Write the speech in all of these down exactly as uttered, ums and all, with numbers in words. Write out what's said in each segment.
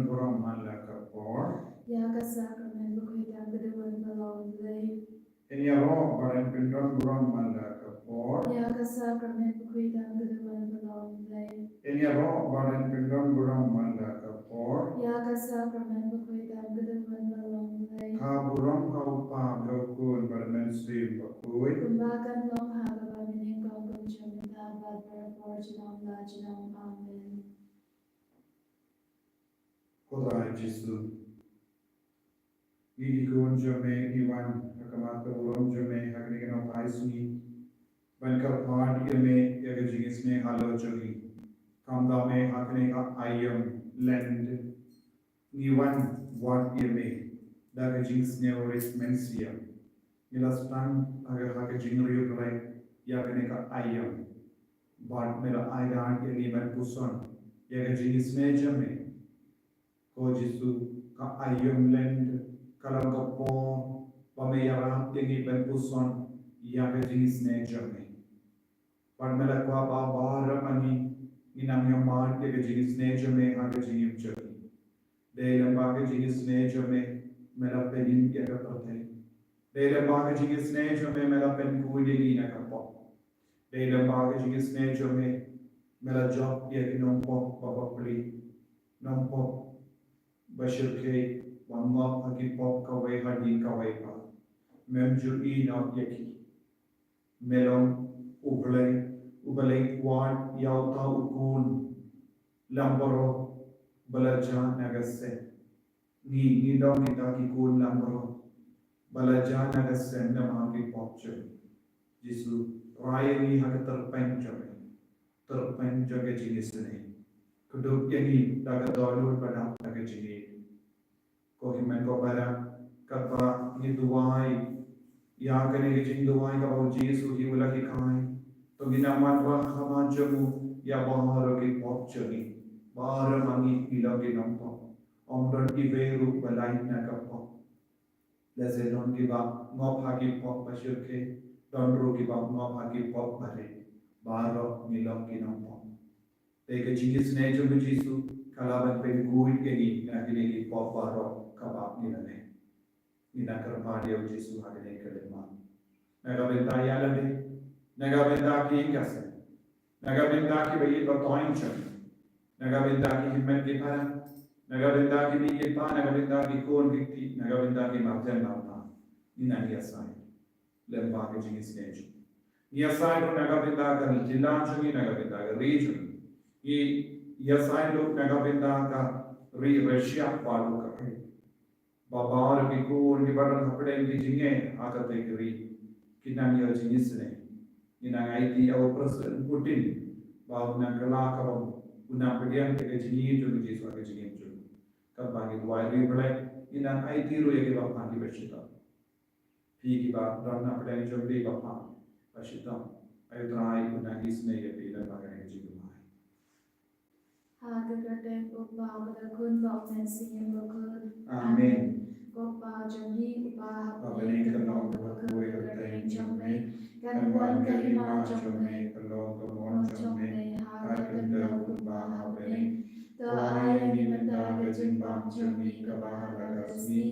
Burom man la ka por. Ïa ka sakramen bakhuid tang ka dewin ba la wan Blei. Yn ïaroh bad yn pyndon burom man la ka por. Ïa ka sakramen bakhuid tang ka dewin ba la wan Blei. Yn ïaroh bad yn pyndon burom man la ka por. Ïa ka sakramen bakhuid tang ka dewin ba la wan Blei. Ka burom ha u Kpa bad ha u Khun bad ha u Mynsiem Bakhuid. Kumba kan long ha kaba mynnyngkong, kumjuh mynta bad barabor junom la junom. Amen. Ko Trai Jisu, ngi ki khun jong me ngi wan ha khmat ka burom jong me ha kane ka nohphai sngi ban kyrpad ïa me ïa ka jingisynei halor jong ngi. Khamtam me ha kane ka aïom Lent ngi wan wad ïa me da ka jingsngew rit mynsiem. Ngi la sdang ha ka, ha ka jingriewblei ïa kane ka aïom. Bad me la ai da ïa ngi ban puson ïa ka jingisynei jong me. Ko Jisu, ka aïom Lent ka long ka por ba me ïarap ïa ngi ban puson ïa ka jingisynei jong me. Bad me la kwah ba baroh ma ngi ngin nang ïa mad ïa ka jingisynei jong me ha ka jingim jong ngi. Dei lem bad ka jingisynei jong me me la pynim ïa ka pyrthei. Dei lem bad ka jingisynei jong me me la pynkhuid ïa ngi na ka pop. Dei lem bad ka jingisynei jong me me la jop ïa ki nongpop ba bapli, nongpop ba shyrkhei, ba ngop ha ki pop kawei hadien kawei pat. Mem ju ïehnoh ïa ki. Me long U Blei uba la kwah ïa uta u khun langbrot ba la jah na ka sem. Ngi, ngi long kita ki khun langbrot ba la jah na ka sem namar ki pop jong ngi. Jisu, rai ïa ngi ha ka tyrpeng jong me, tyrpeng jong ka jingisynei. Kdup ïa ngi da ka dohnud ba dap da ka jingïeit. Ko hynmen ko para, katba ngi duwai ïa kane ka jingduwai kaba u Jisu hi u la hikai, to ngin nang wanrah ha khmat jong u ïa baroh ki pop jong ngi. Baroh ma ngi ngi long ki nongpop. Ym don iwei ruh ba lait na ka pop. Lehse don kiba ngop ha ki pop ba shyrkhei, don ruh kiba ngop ha ki pop ba rit. Baroh ngi long ki nongpop. Te ka jingisynei jong u Jisu ka lah ban pynkhuid ïa ngi na kine ki pop baroh kaba ngi la leh. Ngin nang kyrpad ïa u Jisu ha kane ka lyngba. Na ka bynta ïa lade, na ka bynta ki ïing ki sem, na ka bynta kiba ïeit ba toiñ jong ngi, na ka bynta ki hynmen ki para, na ka bynta ki kmie ki kpa, na ka bynta ki khun ki kti, na ka bynta ki marjan marpa, ngin nang ïasaid. Lem bad ka jingisynei jong ngi. Ngi ïasaid ruh na ka bynta ka jylla jong ngi, na ka bynta ka ri jong ngi. Ngi ïasaid ruh na ka bynta ka ri Russia bad Ukraine. Ba baroh ki khun kiba don hapdeng ki jingeh ha kata ka ri kin nang ïoh jingisynei. Ngi nang aiti ïa u President Putin ba un nang kylla kaba un nang pdiang ïa ka jingim jong u Jisu ha ka jingim jong u. Katba ngi duwai ri Blei, ngi nang aiti ruh ïa kiba pang kiba shitom. Phi kiba don hapdeng jong phi ba pang ba shitom, ai U Trai un nang isynei ïa phi lem bad kane ka jingduwai. Ha ka kyrteng U Kpa bad U Khun bad U Mynsiem Bakhuid. Amen. Ko Kpa jong ngi uba ha bneng, kan long kaba khuid ka kyrteng jong me. Kan wan ka hima jong me, kan long ka mon jong me ha ka khyndew kumba ha bneng. To ai ïa ngi mynta ka jingbam jong ngi kaba ha la ka sngi.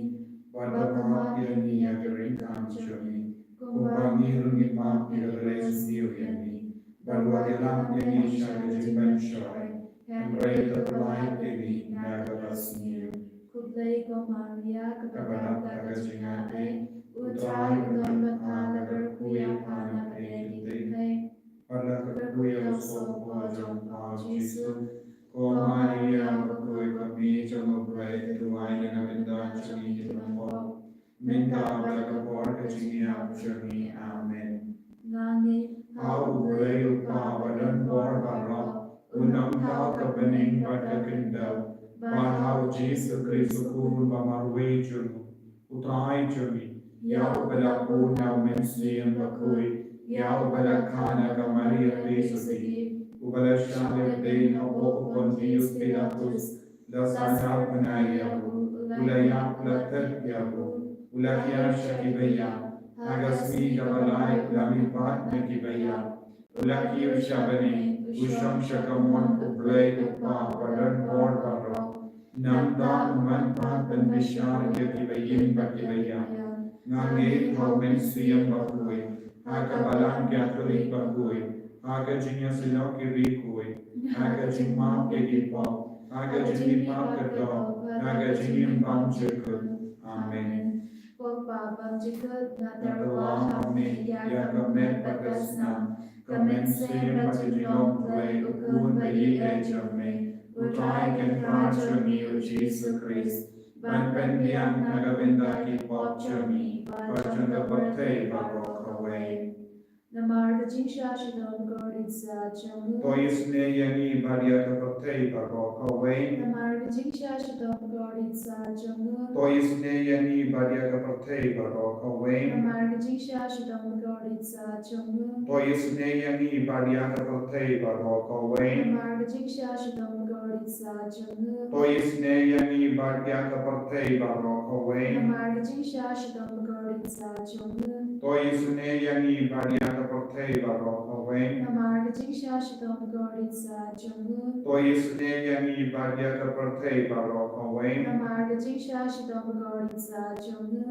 Bad to map ïa ngi ïa ki ryngkang jong ngi, kumba ngi ruh ngi map ïa ki ba la isniew ïa ngi. Bad wat ïalam ïa ngi sha ka jingpynshoi, hynrei to pyllait ïa ngi na kaba sniew. Khublei ko Maria, kaba dap da ka jingaiei, U Trai u don bad pha, la kyrkhu ïa pha na pdeng ki kynthei, bad la kyrkhu ïa u sohpor jong pha U Jisu. Ko Maria bakhuid, ko Mei jong U Blei, to duwai ïa nga bynta jong ngi ki nongpop, mynta bad ha ka por ka jingïap jong ngi. Amen. Nga ngeit ha U Blei U Kpa ba don bor baroh, U Nongthaw ka bneng bad ka khyndew, bad ha U Jisu Khrist U Khun ba marwei jong U Trai jong ngi, ïa uba la pun na U Mynsiem Bakhuid, ïa uba la kha na ka Maria Theisotti, uba la shah leh pdeng hapoh u Pontius Pilatus, la sahnarphna ïa u, u la ïap, u la thied ïa u, u la hiar sha kiba ïap, ha ka sngi kaba lai u la mihpat na kiba ïap, u la kiew sha bneng, u shong sha kamon U Blei U Kpa ba don bor baroh. Nangta u man pat ban bishar ïa kiba ïing bad kiba ïap. Nga ngeit ha u Mynsiem Bakhuid, ha ka Balang Katholik bakhuid, ha ka jingïasyllok ki riewkhuid, ha ka jingmap ïa ki pop, ha ka jingmihpat ka doh, ha ka jingim bymjukut. Amen. Ko Pa bymjukut, nga tyrwa ha me ïa ka met bad ka snam, ka mynsiem bad ka jinglong Blei u Khun ba ïeit jong me, u Trai Kynrad jong ngi u Jisu Khrist, ban pynbiang na ka bynta ki pop jong ngi bad jong ka pyrthei baroh kawei. Namar ka jingshah shitom bakordit sah jong u. To isynei ïa ngi bad ïa ka pyrthei baroh kawei. Namar ka jingshah shitom bakordit sah jong u. To isynei ïa ngi bad ïa ka pyrthei baroh kawei. Namar ka jingshah shitom bakordit sah jong u. To isynei ïa ngi bad ïa ka pyrthei baroh kawei. Namar ka jingshah shitom bakordit sah jong u. To isynei ïa ngi bad ïa ka pyrthei baroh kawei. Namar ka jingshah shitom bakordit sah jong u. To isynei ïa ngi bad ïa ka pyrthei baroh kawei. Namar ka jingshah shitom bakordit sah jong u. To isynei ïa ngi bad ïa ka pyrthei baroh kawei. Namar ka jingshah shitom bakordit sah jong u.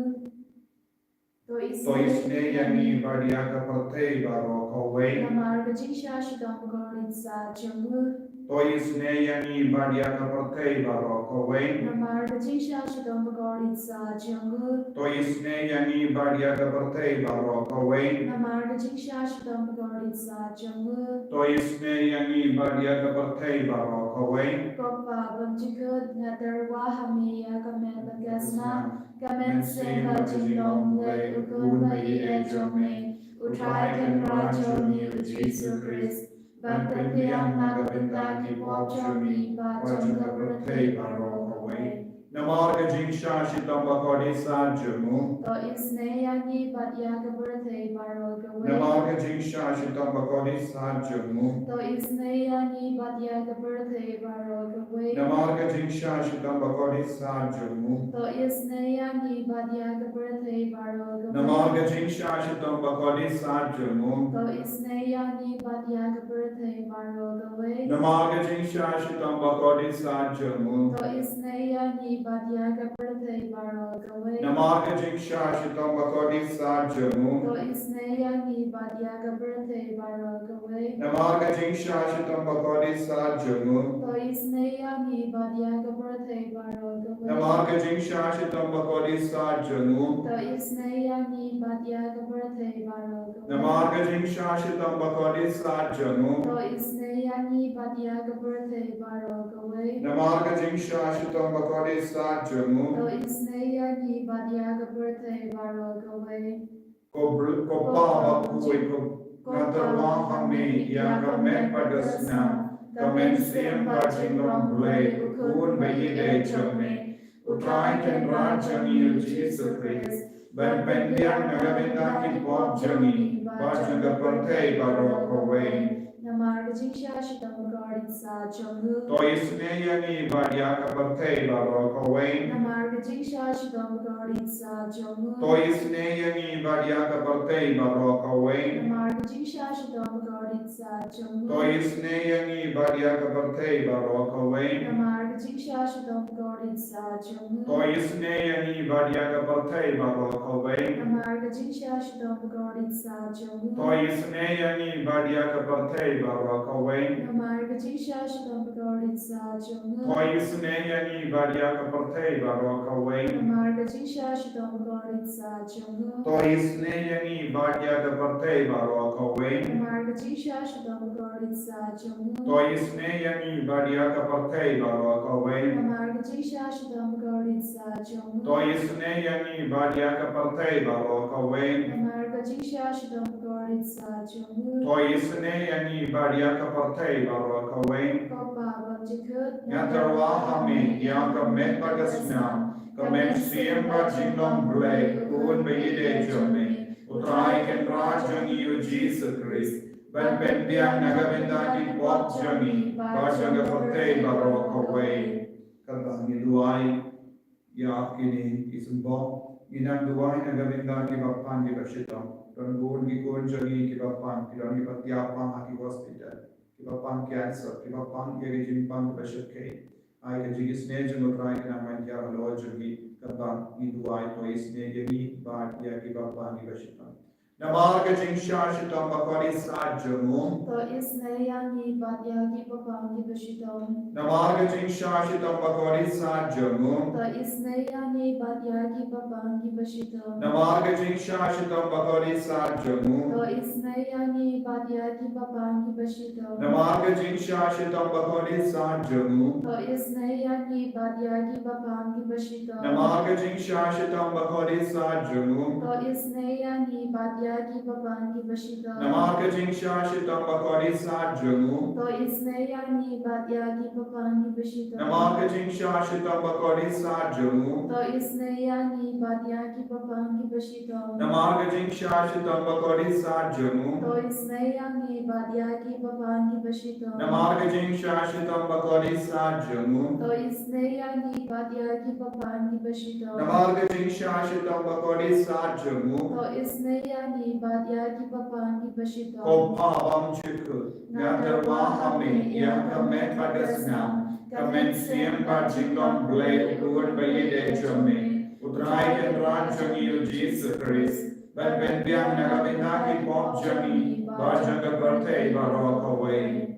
To isynei ïa ngi bad ïa ka pyrthei baroh kawei. Namar ka jingshah shitom bakordit sah jong u. To isynei ïa ngi bad ïa ka pyrthei baroh kawei. Namar ka jingshah shitom bakordit sah jong u. To isynei ïa ngi bad ïa ka pyrthei baroh kawei. Namar ka jingshah shitom bakordit sah jong u. To isynei ïa ngi bad ïa ka pyrthei baroh kawei. Ko Pa bymjukut, nga tyrwa ha me ïa ka met bad ka snam, ka mynsiem bad jinglong Blei u Khun ba ïeit jong me, u Trai Kynrad jong ngi u Jisu Khrist, ban pynbiang na ka bynta ki pop jong ngi bad jong ka pyrthei baroh kawei. Namar ka jingshah shitom bakordit sah jong u. To isynei ïa ngi bad ïa ka pyrthei baroh kawei. Namar ka jingshah shitom bakordit sah jong u. To isynei ïa ngi bad ïa ka pyrthei baroh kawei. Namar ka jingshah shitom bakordit sah jong u. To isynei ïa ngi bad ïa ka pyrthei baroh kawei. Namar ka jingshah shitom bakordit sah jong u. To isynei ïa ngi bad ïa ka pyrthei baroh kawei. Namar ka jingshah shitom bakordit sah jong u. To isynei ïa ngi bad ïa ka pyrthei baroh kawei. Namar ka jingshah shitom bakordit sah jong u. To isynei ïa ngi bad ïa ka pyrthei baroh kawei. Namar ka jingshah shitom bakordit sah jong u. To isynei ïa ngi bad ïa ka pyrthei baroh kawei. Namar ka jingshah shitom bakordit sah jong u. To isynei ïa ngi bad ïa ka pyrthei baroh kawei. Namar ka jingshah shitom bakordit sah jong u. To isynei ïa ngi bad ïa ka pyrthei baroh kawei. Namar ka jingshah shitom bakordit sah jong u. To isynei ïa ngi bad ïa ka pyrthei baroh kawei. Ko br-, ko Pa bakhuid, ko, nga tyrwa ha me ïa ka met bad ka snam, ka mynsiem bad jinglong Blei u Khun ba ïeit jong me, u Trai Kynrad jong ngi u Jisu Khrist, ban pynbiang na ka bynta ki pop jong ngi bad jong ka pyrthei baroh kawei. Namar ka jingshah shitom bakordit sah jong u. To isynei ïa ngi bad ïa ka pyrthei baroh kawei. Namar ka jingshah shitom bakordit sah jong u. To isynei ïa ngi bad ïa ka pyrthei baroh kawei. Namar ka jingshah shitom bakordit sah jong u. To isynei ïa ngi bad ïa ka pyrthei baroh kawei. Namar ka jingshah shitom bakordit sah jong u. To isynei ïa ngi bad ïa ka pyrthei baroh kawei. Namar ka jingshah shitom bakordit sah jong u. To isynei ïa ngi bad ïa ka pyrthei baroh kawei. Namar ka jingshah shitom bakordit sah jong u. To isynei ïa ngi bad ïa ka pyrthei baroh kawei. Namar ka jingshah shitom bakordit sah jong u. To isynei ïa ngi bad ïa ka pyrthei baroh kawei. Namar ka jingshah shitom bakordit sah jong u. To isynei ïa ngi bad ïa ka pyrthei baroh kawei. Namar ka jingshah shitom bakordit sah jong u. To isynei ïa ngi bad ïa ka pyrthei baroh kawei. Namar ka jingshah shitom bakordit sah jong u. To isynei ïa ngi bad ïa ka pyrthei baroh kawei. Ko Pa bymjukut, nga tyrwa ha me ïa ka met bad ka snam, ka mynsiem bad jinglong Blei u Khun ba ïeit jong me, u Trai Kynrad jong ngi u Jisu Khrist, ban pynbiang na ka bynta ki pop jong ngi bad jong ka pyrthei baroh kawei. Katba ngi duwai ïa kine ki symboh, ngi nang duwai na ka bynta kiba pang kiba shitom. Don bun ki khun jong ngi kiba pang, ki don kiba thiah pang ha ki hospital, kiba pang cancer, kiba pang ïa ki jingpang kiba shyrkhei. Ai ka jingisynei jong U Trai kan nang ban jia halor jong ngi katba ngi duwai. To isynei ïa ngi bad ïa kiba pang kiba shitom. Namar ka jingshah shitom bakordit sah jong u. To isynei ïa ngi bad ïa kiba pang kiba shitom. Namar ka jingshah shitom bakordit sah jong u. To isynei ïa ngi bad ïa kiba pang kiba shitom. Namar ka jingshah shitom bakordit sah jong u. To isynei ïa ngi bad ïa kiba pang kiba shitom. Namar ka jingshah shitom bakordit sah jong u. To isynei ïa ngi bad ïa kiba pang kiba shitom. Namar ka jingshah shitom bakordit sah jong u. To isynei ïa ngi bad ïa kiba pang kiba shitom. Namar ka jingshah shitom bakordit sah jong u. To isynei ïa ngi bad ïa kiba pang kiba shitom. Namar ka jingshah shitom bakordit sah jong u. To isynei ïa ngi bad ïa kiba pang kiba shitom. Namar ka jingshah shitom bakordit sah jong u. To isynei ïa ngi bad ïa kiba pang kiba shitom. Namar ka jingshah shitom bakordit sah jong u. To isynei ïa ngi bad ïa kiba pang kiba shitom. Namar ka jingshah shitom bakordit sah jong u. To isynei ïa ngi bad ïa kiba pang kiba shitom. Ko Pa bymjukut, nga tyrwa ha me ïa ka met bad ka snam, ka mynsiem bad jinglong Blei U Kpa ba ïeit jong me. U Trai Kynrad jong ngi U Jisu Khrist, ban pynbiang na ka bynta ki pop jong ngi bad jong ka pyrthei baroh kawei.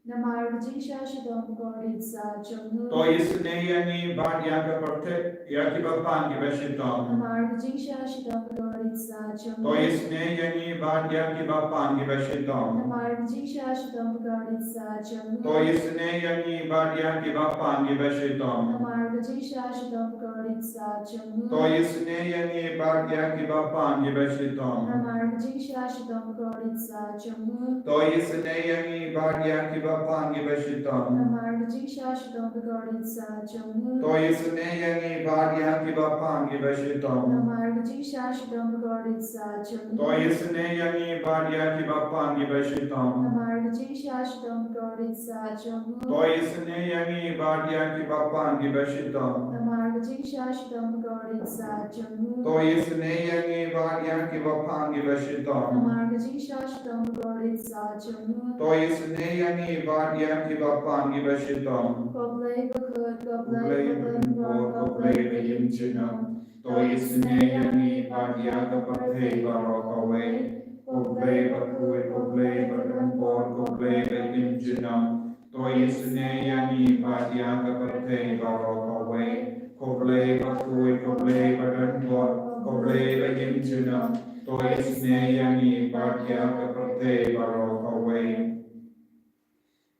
Namar ka jingshah shitom bakordit sah jong u. To isynei ïa ngi bad ïa ka pyrthei, ïa kiba pang kiba shitom. Namar ka jingshah shitom bakordit sah jong u. To isynei ïa ngi bad ïa kiba pang kiba shitom. Namar ka jingshah shitom bakordit sah jong u. To isynei ïa ngi bad ïa kiba pang kiba shitom. Namar ka jingshah shitom bakordit sah jong u. To isynei ïa ngi bad ïa kiba pang kiba shitom. Namar ka jingshah shitom bakordit sah jong u. To isynei ïa ngi bad ïa kiba pang kiba shitom. Namar ka jingshah shitom bakordit sah jong u. To isynei ïa ngi bad ïa kiba pang kiba shitom. Namar ka jingshah shitom bakordit sah jong u. To isynei ïa ngi bad ïa kiba pang kiba shitom. Namar ka jingshah shitom bakordit sah jong u. To isynei ïa ngi bad ïa kiba pang kiba shitom. Namar ka jingshah shitom bakordit sah jong u. To isynei ïa ngi bad ïa kiba pang kiba shitom. Namar ka jingshah shitom bakordit sah jong u. To isynei ïa ngi bad ïa kiba pang kiba shitom. Ko Blei bakhuid, ko Blei badonbor, ko Blei baïaid junom. To isynei ïa ngi bad ïa ka pyrthei baroh kawei. Ko Blei bakhuid, ko Blei badonbor, ko Blei baïaid junom. To isynei ïa ngi bad ïa ka pyrthei baroh kawei. Ko Blei bakhuid, ko Blei badonbor, ko Blei baïaid junom. To isynei ïa ngi bad ïa ka pyrthei baroh kawei.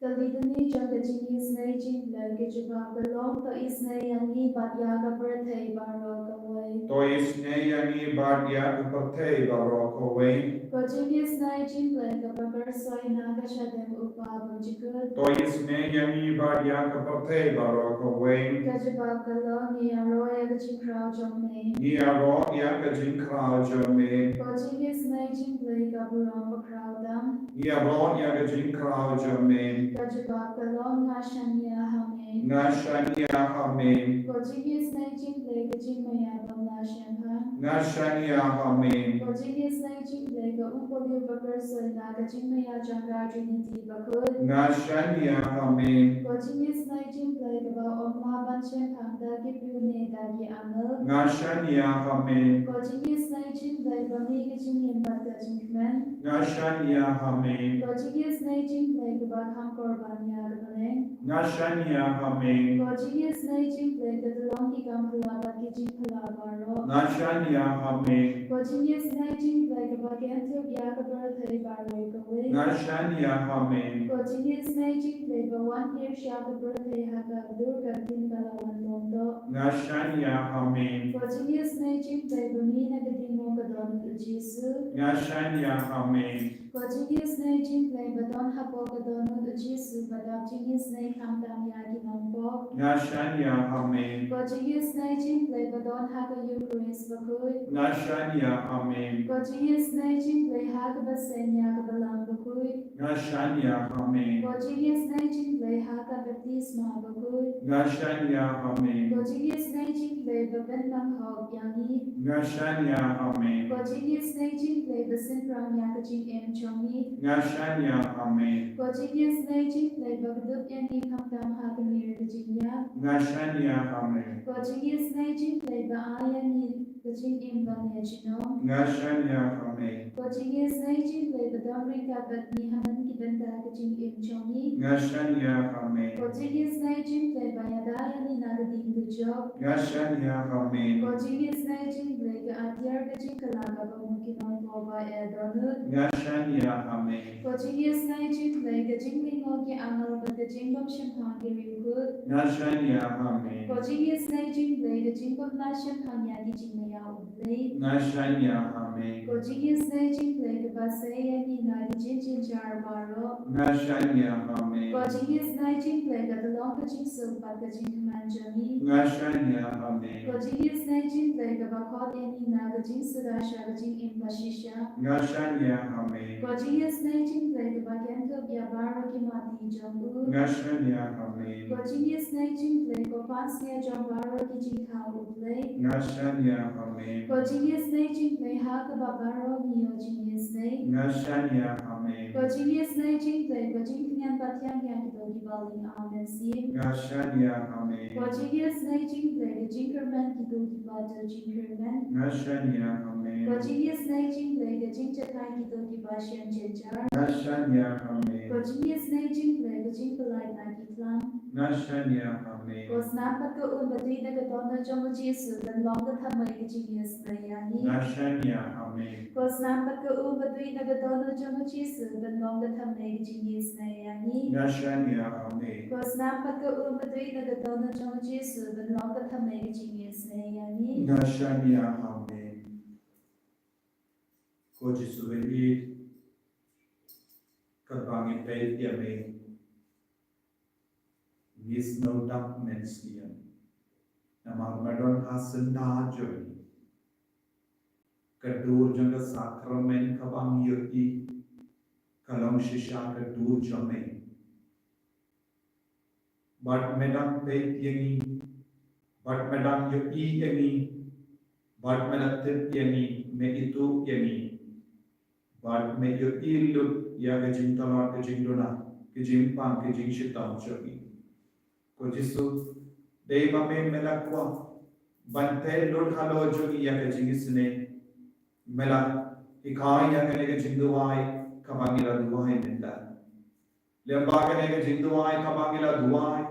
Ka litany jong ka jingisynei jong U Blei ka jubab ka long: To isynei ïa ngi bad ïa ka pyrthei baroh kawei. To isynei ïa ngi bad ïa ka pyrthei baroh kawei. Ka jingisynei jong U Blei kaba kyrsoi na ka shadem U Kpa bymjukut. To isynei ïa ngi bad ïa ka pyrthei baroh kawei. Ka jubab ka long: Ngi ïaroh ïa ka jingkhraw jong me. Ngi ïaroh ïa ka jingkhraw jong me. Ka jingisynei jong U Blei ka burom bakhraw tam. Ngi ïaroh ïa ka jingkhraw jong me. Ka jubab ka long: Nga shaniah ha me. Nga shaniah ha me. Ka jingisynei jong U Blei ka jingmaïa bym lah shemphang. Nga shaniah ha me. Ka jingisynei jong U Blei ka um balei ba kyrsoi na ka jingmaïa jong ka Trinity bakhuid. Nga shaniah ha me. Ka jingisynei jong U Blei kaba ym lah ban shemphang da ki briew ne da ki angel. Nga shaniah ha me. Ka jingisynei jong U Blei ba mih ka jingim bad ka jingkmen. Nga shaniah ha me. Ka jingisynei jong U Blei kaba kham kyrpang ïa ka bneng. Nga shaniah ha me. Ka jingisynei jong U Blei ka tyllong ki kam phylla bad ki jingphylla baroh. Nga shaniah ha me. Ka jingisynei jong U Blei kaba kynthup ïa ka pyrthei baroh kawei. Nga shaniah ha me. Ka jingisynei jong U Blei ba wan pyrshah ka pyrthei ha ka dur ka ktien ka la wan long doh. Nga shaniah ha me. Ka jingisynei jong U Blei ba mih na ka diengmut ka dohnud U Jisu. Nga shaniah ha me. Ka jingisynei jong U Blei ba don hapoh ka dohnud U Jisu ba dap jingisynei khamtam ïa ki nongpop. Nga shaniah ha me. Ka jingisynei jong U Blei ba don ha ka Eukharist bakhuid. Nga shaniah ha me. Ka jingisynei jong U Blei ha kaba seng ïa ka Balang bakhuid. Nga shaniah ha me. Ka jingisynei jong U Blei ha ka baptisma bakhuid. Nga shaniah ha me. Ka jingisynei jong U Blei ba pynpang hok ïa ngi. Nga shaniah ha me. Ka jingisynei jong U Blei ba synphrang ïa ka jingim jong ngi. Nga shaniah ha me. Ko jingïasnei jingblei ba kdup ïa ngi khamtam ha ka mir ka jingïap. Nga shaniah ha me. Ko jingïasnei jingblei ba ai ïa ngi ka jingim ban ïa junom. Nga shaniah ha me. Ko jingïasnei jingblei ba don ryngkat bad ngi ha man ki bynta ka jingim jong ngi. Nga shaniah ha me. Ko jingïasnei jingblei ba ïada ïa ngi na ka ding ka jop. Nga shaniah ha me. Ko jingïasnei jingblei ka atiar ka jingkylla kaba mut ki nongpop ba ïa dohnud. Nga shaniah ha me. Ko jingïasnei jingblei ka jinglyngngoh ki angel bad ka jingbym shemphang ki riewkhuid. Nga shaniah ha me. Ko jingïasnei jingblei ka jingbym lah shemphang ïa ki jingmaya U Blei. Nga shaniah ha me. Ko jingïasnei jingblei kaba sei ïa ngi na ki jingjynjar baroh. Nga shaniah ha me. Ko jingïasnei jingblei ka long ka jingsuk bad ka jingkmen jong ngi. Nga shaniah ha me. Ko jingïasnei jingblei kaba khot ïa ngi na ka jingsuda sha ka jingim ba shisha. Nga shaniah ha me. Ko jingïasnei jingblei kaba kynthup ïa baroh ki mati jong u. Nga shaniah ha me. Ko jingïasnei jingblei ko pansngiat jong baroh ki jingthaw U Blei. Nga shaniah ha me. Ko jingïasnei jingblei ha kaba baroh ngi ïoh jingïasnei. Nga shaniah ha me. Ko jingïasnei jingblei ko jingkñia ba thiang ïa kito kiba ling aw mynsiem. Nga shaniah ha me. Ko jingïasnei jingblei ka jingkyrmen kito kiba don jingkyrmen. Nga shaniah ha me. Ko jingïasnei jingblei ka jingjahthait kito kiba shem jynjar. Nga shaniah ha me. Ko jingïasnei jingblei ka jingpyllait na ki tlang. Nga shaniah ha me. Ko snam bad ka um ba dei na ka dohnud jong U Jisu ban long ka thymmei ka jingïasnei ïa ngi. Nga shaniah ha me. Ko snam bad ka um ba dei na ka dohnud jong U Jisu ban long ka thymmei ka jingïasnei ïa ngi. Nga shaniah ha me. Ko snam bad ka um ba dei na ka dohnud jong U Jisu ban long ka thymmei ka jingïasnei ïa ngi. Nga shaniah ha me. Ko Jisu ba ïeit, katba ngi peit ïa me, ngi sngewdap mynsiem. Namar me don ha syndah jong ngi. Ka dur jong ka sakramen kaba ngi ïohi ka long shisha ka dur jong me. Bad me dang peit ïa ngi, bad me dang ïohi ïa ngi, bad me la tip ïa ngi, me ithuh ïa ngi. Bad me ïohi lut ïa ka jingtlot, ka jingduna, ka jingpang, ka jingshitom jong ngi. Ko Jisu, dei ba me me la kwah ban tei lut halor jong ngi ïa ka jingisynei. Me la hikai ïa kane ka jingduwai kaba ngi la duwai mynta. Lem bad kane ka jingduwai kaba ngi la duwai,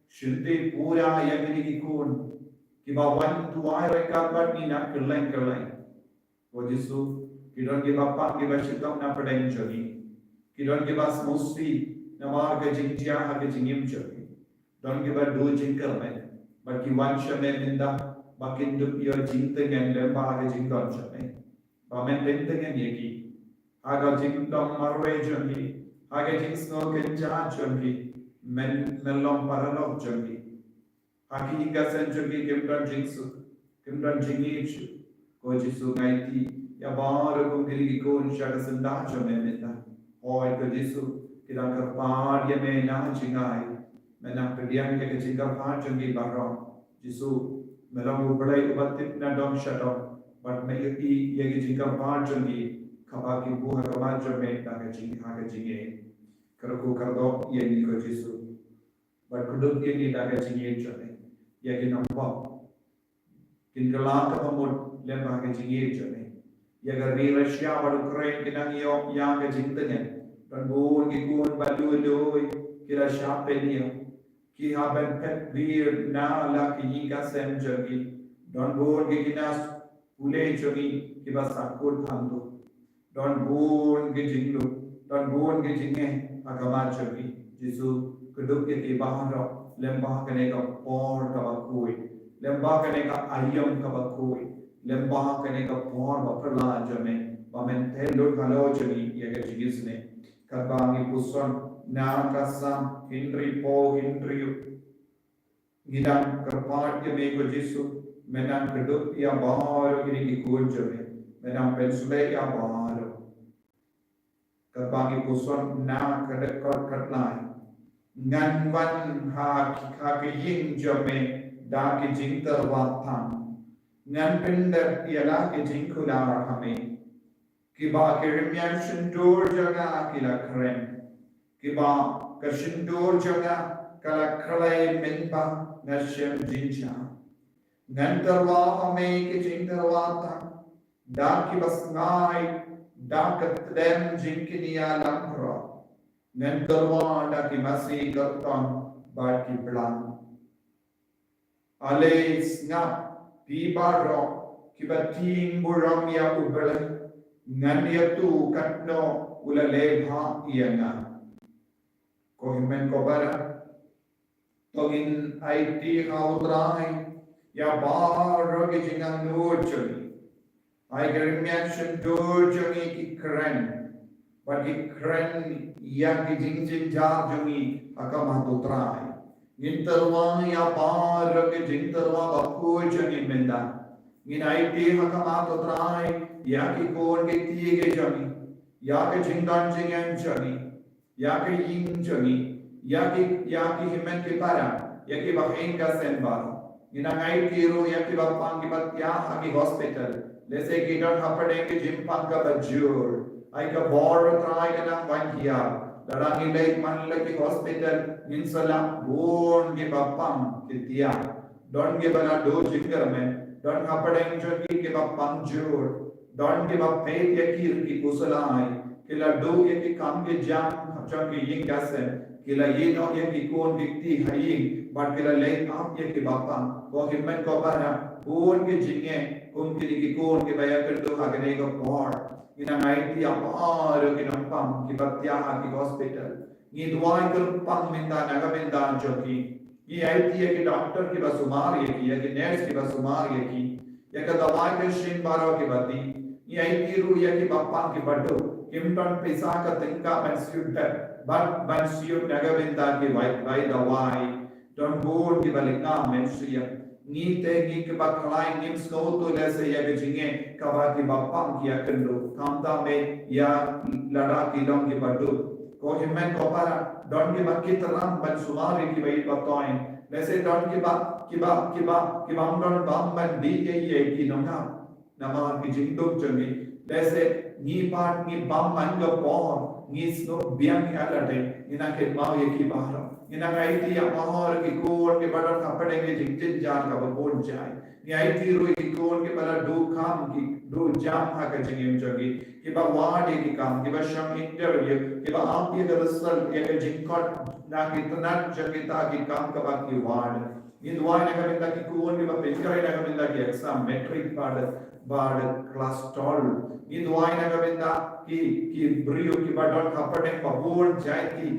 shim pura ïa kine ki khun kiba wan duwai ryngkat bad ngi na kylleng kylleng. Ko Jisu, ki don kiba pang kiba shitom na pdeng jong ngi. Ki don kiba sngewsih namar ka jingjia ha ka jingim jong ngi. Don kiba duh jingkyrmen bad ki wan sha me mynta ba kin dup ïoh jingtngen lem bad ha ka jingdon jong me. Ba men teng tngen ïa ki ha ka jingdon marwei jong ki, ha ka jingsngew kynja jong ki, men, men long paralok jong ki. Ha ki ïing ka sem jong ki kim don jingsuk, kim don jingngeit shuh. Ko Jisu, nga aiti ïa baroh kum kine ki khun sha ka syndah jong me mynta. Hooid ko Jisu, ki dang kyrpad ïa me na jingai. Me nang pdiang ïa ka jingkyrpad jong ki baroh. Jisu, me long U Blei uba tip na dong sha dong. Bad me ïohi ïa ka jingkyrpad jong ki kaba ki buh ha khmat jong me na ka jing, ha ka jingngeit. Kyrkhu kyrdoh ïa ngi ko Jisu. Bad kdup ïa ngi da ka jingngeit jong me ïa ki nongpop. Kin kylla kaba mut lem bad ka jingngeit jong me. Ïa ka ri Russia bad Ukraine ki nang ïoh ïa ka jingtngen. Don bun ki khun ba lui lui ki la shah pynïap. Ki hap ban phet wir na la ki ïing ka sem jong ki. Don bun ki khynnah pule jong ngi kiba sahkut hangto. Don bun ki jinglut, don bun ki jingeh ha khmat jong ki. Jisu, kdup ïa ki baroh lem bad kane ka por kaba khuid, lem bad kane ka aïom kaba khuid, lem bad kane ka por ba phylla jong me, ba men tei lut halor jong ngi ïa ka jingisynei. Katba ngi puson na ka Salm hynriewphew hynriew. Ngi dang kyrpad ïa me ko Jisu, me nang kdup ïa baroh kine ki khun jong me, me nang pynshlei ïa baroh. Katba ngi puson na ka dkhot khatlai. Ngan wan ha ki, ha ka ïing jong me da ki jingtyrwa phang. Ngan pyndep ïa la ki jingkular ha me. kiba ki rmiang shyntur jong nga ki la kren, kiba ka shyntur jong nga ka la khlei mynba nga shem jingjia. Ngan tyrwa ha me ki jingtyrwa tang da kiba sngaid da ka tdem jingkñia langbrot. Ngan tyrwa da ki masi kyrtong bad ki blang. Ale sngap, phi baroh kiba tieng burom ïa U Blei, ngan ïathuh katno u la leh bha ïa nga. Ko hynmen ko para, to ngin aiti ha U Trai ïa baroh ki jingangnud jong ngi. Ai ki rmiang shyntur jong ngi ki kren, bad ki kren ïa ki jingjynjar jong ngi ha khmat U Trai. Ngin tyrwa ïa baroh ki jingtyrwa bakhuid jong ngi mynta. Ngin aiti ha khmat U Trai ïa ki khun ki kti ki jong ngi, ïa ki jingdon jingem jong ngi, ïa ki ïing jong ngi, ïa ki, ïa ki hynmen ki para, ïa kiba hynmen ka seng baroh. Ngin nang aiti ruh ïa kiba pang kiba thiah ha ki hospital. Lehse ki don hapdeng ki jingpang kaba jur. Ai ka bor U Trai ka nang wan hiar. Lada ngi leit man la ki hospital, ngin sa lah bun kiba pang ki thiah. Don kiba la duh jingkyrmen, don hapdeng jong ki kiba pang jur, don kiba peit ïa ki ki khuslai, ki la duh ïa ki kam ki jam jong ki ïing ka sem, ki la ïehnoh ïa ki khun ki kti ha ïing, bad ki la leit ap ïa kiba pang. Ko hynmen ko para, bun ki jingeh kum kine ki khun kiba ïakynduh ha kane ka por. Ngin nang aiti ïa baroh ki nongpang kiba thiah ha ki hospital. Ngi duwai kyrpang mynta na ka bynta jong ki. Ngi aiti ïa ki doktor kiba sumar ïa ki, ïa ki nurse kiba sumar ïa ki, ïa ka dawai ka shin baroh kiba dih. Ngi aiti ruh ïa kiba pang kiba duh, kim don pisa ka tyngka ban siew bed bad ban siew na ka bynta ki bai, bai dawai. Don bun kiba lyngkha mynsiem. Ngi te ngi kiba khlaiñ ngim sngewthuh lehse ïa ka jingeh kaba kiba pang ki ïakynduh, khamtam eh ïa lada ki long kiba duh. Ko hynmen ko para, don kiba kit ram ban sumar ïa kiba ïeit ba toiñ. Lehse don kiba, kiba, kiba, kiba ym don bam ban dih ïa, ïa ki nongap namar ki jingduk jong ngi. Lehse ngi pat ngi bam man ka por, ngi sngewbiang ïa lade. Ngin nang kynmaw ïa ki baroh. Ngin nang aiti ïa baroh ki khun kiba don hapdeng ki jingjynjar kaba bun jait. Ngi aiti ruh ïa ki khun kiba la duh kam, ki duh jam ha ka jingim jong ki, kiba wad ïa ki kam, kiba shong interview, kiba ap ïa ka result, ïa ka jingkhot na ki tnat jong kita ki kam kaba ki wad. Ngi duwai na ka bynta ki khun kiba pynkhraw na ka bynta ki exam matric bad, bad class twelve. Ngi duwai na ka bynta ki, ki briew kiba don hapdeng ba bun jait ki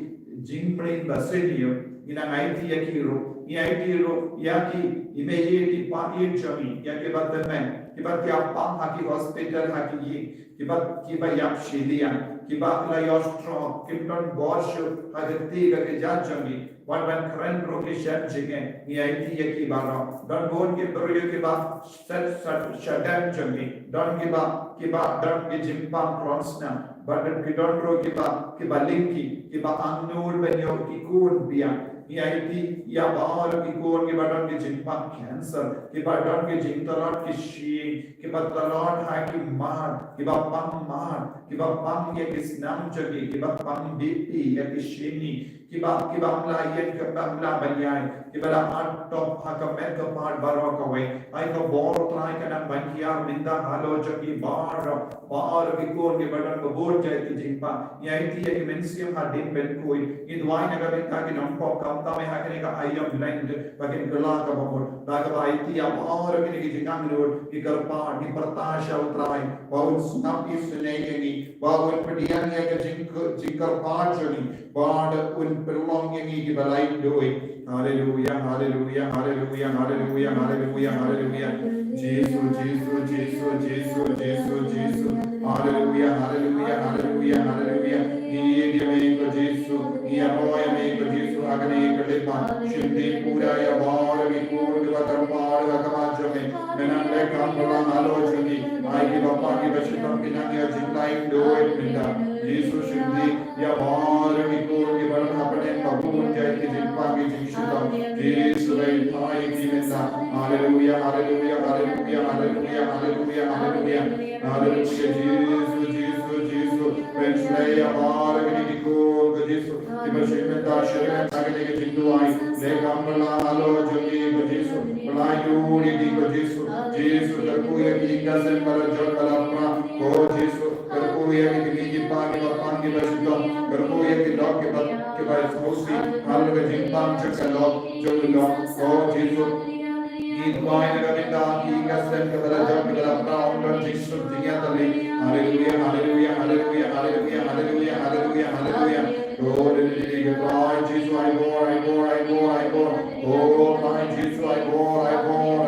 jingmlien ba sniew. Ngi nang aiti ïa ki ruh, ngi aiti ruh ïa ki, i mei i pa i jong ngi, ïa kiba tymmen, kiba thiah pang ha ki hospital ha ki ïing, kiba, kiba ïap shiliang, kiba la ïoh stroke, kim don bor shuh ha ka kti ka kjat jong ngi. Wat ban kren ruh ki shem jingeh, ngi aiti ïa ki baroh. Don bun ki briew kiba shet, shet, shadem jong ngi. Don kiba, kiba don ki jingpang klong snam. Bad don ki don ruh kiba, kiba lyngkhi, kiba angnud ban ïoh ki khun biang. Ngi aiti ïa baroh ki khun kiba don ki jingpang cancer, kiba don ki jingtlot ki shyieng, kiba tlot ha ki mar, kiba pang mar, kiba pang ïa ki snam jong ki, kiba pang B P ïa ki shini, kiba, kiba ym lah ïeng, kiba ym lah ban ïaid, kiba la at top ha ka met ka phad baroh kawei. Ai ka bor U Trai ka nang ban hiar mynta halor jong ki baroh, baroh ki khun kiba don ba bun jait ki jingpang. Ngi aiti ïa ki mynsiem hadien ban khuid. Ngi duwai na ka bynta ki nongpop khamtam eh ha kane ka aïom lyndet ba kin kylla kaba mut. Da kaba aiti ïa baroh kine ki jingangnud, ki kyrpad, ngi pyrta sha U Trai ba un sngap isynei ïa ngi, ba un pdiang ïa ka jingkyrpad jong ngi, bad un pynlong ïa ngi kiba laitluid. Haleluya, haleluya, haleluya, haleluya, haleluya, haleluya. Jisu, Jisu, Jisu, Jisu, Jisu, Jisu. Haleluya, haleluya, haleluya, haleluya. Ngi ïeit ïa me ko Jisu, ngi ïaroh ïa me ko Jisu ha kane ka dei ba shim dei pura ïa baroh ki khun kiba kyrpad ha khmat jong me. Me nang leh kam balang halor jong ki. Ai kiba pang kiba shitom ki nang ïoh jinglaitluid mynta. Jisu shim dih ïa baroh ki khun kiba don hapdeng ba bun jait ki jingpang ki jingshitom. Jisu, pynpaw ïa ki mynta. Haleluia, haleluia, haleluia, haleluia, haleluia, haleluia. Haleluia, Jisu, Jisu, Jisu. Pynslem ïa baroh kine ki khun ko Jisu. Kiba shim mynta, shim mynta kine ki jingduwai. Leh kam ba la halor jong ki ko Jisu. Ba la ïoh ïa ki ko Jisu. Jisu, kyrkhu ïa ki ïing ki sem ba la jot ba la pra ko Jisu. Kyrkhu ïa ki kmie ki kpa kiba pang kiba shitom. Kyrkhu ïa ki lok kiba, kiba sngewsih halor ka jingpang jong ka lok jong u lok ko Jisu. Ngi duwai na ka bynta ki ïing ki sem kiba la jot kiba la pra, ym don jingsuk jingïatylli. Haleluia, haleluia, haleluia, haleluia, haleluia, haleluia, haleluia. Ko Trai Jisu, ai bor, ai bor, ai bor, ai bor. Ko Trai Jisu, ai bor, ai bor.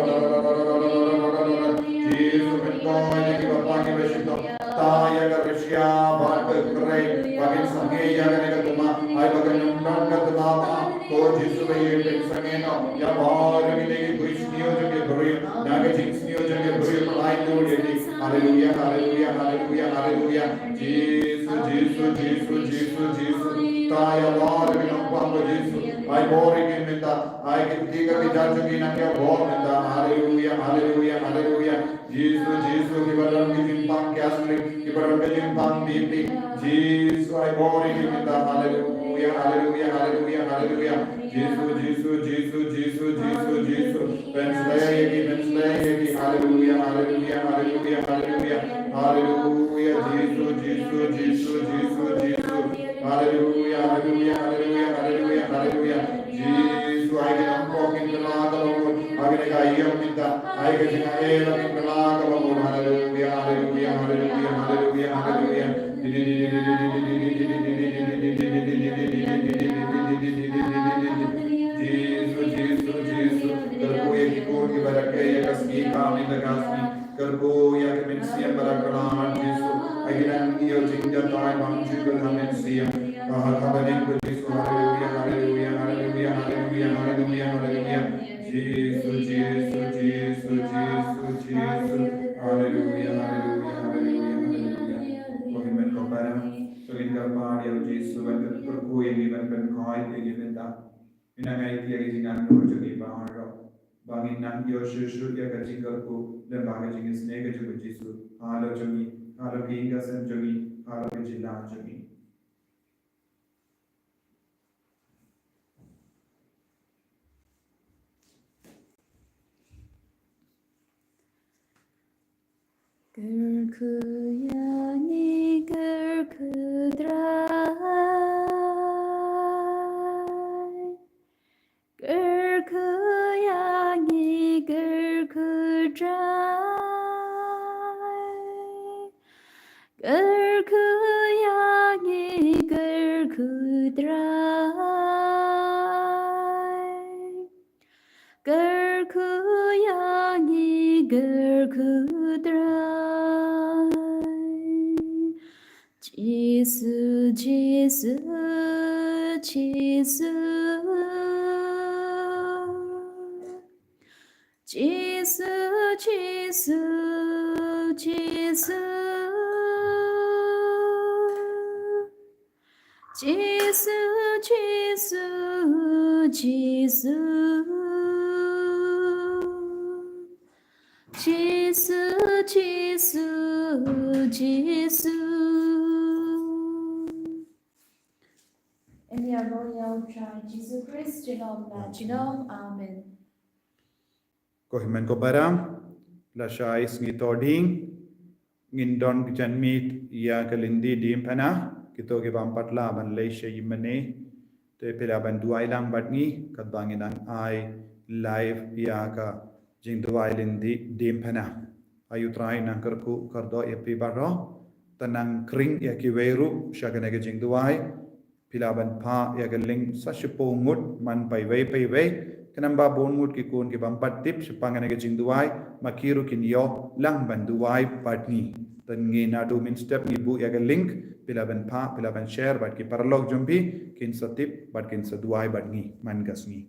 Jisu, pynkoit ïa kiba pang kiba shitom. Tang ïa ka rishia bad ka khrei ba kin sangeh ïa kane ka thma. Ai ba kan ym don ka thma ba. Ko Jisu, ba ïa pynsangeh noh ïa baroh kine ki bri sniew jong ki briew, na ka jingsniew jong ki briew, ba la ïoh ïa ki. Haleluia, haleluia, haleluia, haleluia. Jisu, Jisu, Jisu, Jisu, Jisu. Tang ïa baroh ki nongpang ko Jisu. Ai bor ïa ki mynta. Ai kti ka kjat jong ki nang ïa bor mynta. Haleluia, haleluia, haleluia. Jisu, Jisu, kiba don ki jingpang gastric, kiba don ki jingpang B P. Jisu, ai bor ïa ki mynta. Haleluia, haleluia, haleluia, haleluia. Jisu, Jisu, Jisu, Jisu, Jisu, Jisu. Pynslem ïa ki, pynslem ïa ki. Haleluia, haleluia, haleluia, haleluia. Haleluia, Jisu, Jisu, Jisu, Jisu, Jisu. Haleluia, haleluia, haleluia, haleluia, haleluia. Jisu, ai ka jingpang kin kylla kaba mut ha kane ka ïing mynta. Ai ka jingaiei kin kylla kaba mut. Haleluia, haleluia, haleluia, haleluia, haleluia. Jisu, Jisu, Jisu. Kyrkhu ïa ki khun kiba rakhe ïa ka sngi ka mynta ka sngi. Kyrkhu ïa ka mynsiem ba la kylla, Jisu. Ai ki nang ïoh jingïatai bymjukut ha mynsiem. Ba ha ka bneng ko Jisu. Haleluia, haleluia, haleluia, haleluia, haleluia, haleluia. Jisu, Jisu, Jisu, Jisu, Jisu. Haleluia, haleluia, haleluia, haleluia. Ko hynmen ko para, to ngin kyrpad ïa u Jisu ban kyrkhu ïa ngi, ban pynkoit ïa ngi mynta. Ngin nang ai ïa ki jingangnud jong ngi baroh. Ba ngin nang ïoh shuh shuh ïa ka jingkyrkhu lem bad ka jingisynei ka jong u Jisu halor jong ngi, halor ki ïing ki sem jong ngi, halor ki jylla jong ngi. Kyrkhu ïa ngi, kyrkhu Trai. Kyrkhu ïa ngi, kyrkhu Trai. Kyrkhu ïa ngi, kyrkhu Trai. Kyrkhu ïa ngi, kyrkhu Trai. Jisu, Jisu, Jisu. Jisu, Jisu, Jisu. Jisu, Jisu, Jisu. Jisu, Jisu, Jisu. Ïa ka roi ïa u Trai Jisu Khrist, junom la junom. Amen. Ko hynmen ko para, lashai sngi Thohdieng, ngin don ka janmiet ïa ka Lynti Diengphna, kito ki bym pat lah ban leit sha ïingmane, te phi lah ban duwai lang bad ngi, katba ngin nang ai live ïa ka jingduwai Lynti Diengphna. Ai u Trai nang kyrkhu kyrdoh ïa phi baroh, te nang khring ïa kiwei ruh sha kane ka jingduwai, phi lah ban phah ïa ka link sa shiphew ngut man paiwei paiwei. Khnang ba bun ngut ki khun ki bym pat tip shaphang kane ka jingduwai, ma ki ruh kin ïoh lang ban duwai bad ngi. Te ngi naduh mynstep ngi buh ïa ka link, phi lah ban phah, phi lah ban share bad ki paralok jong phi, kin sa tip bad kin sa duwai bad ngi man ka sngi.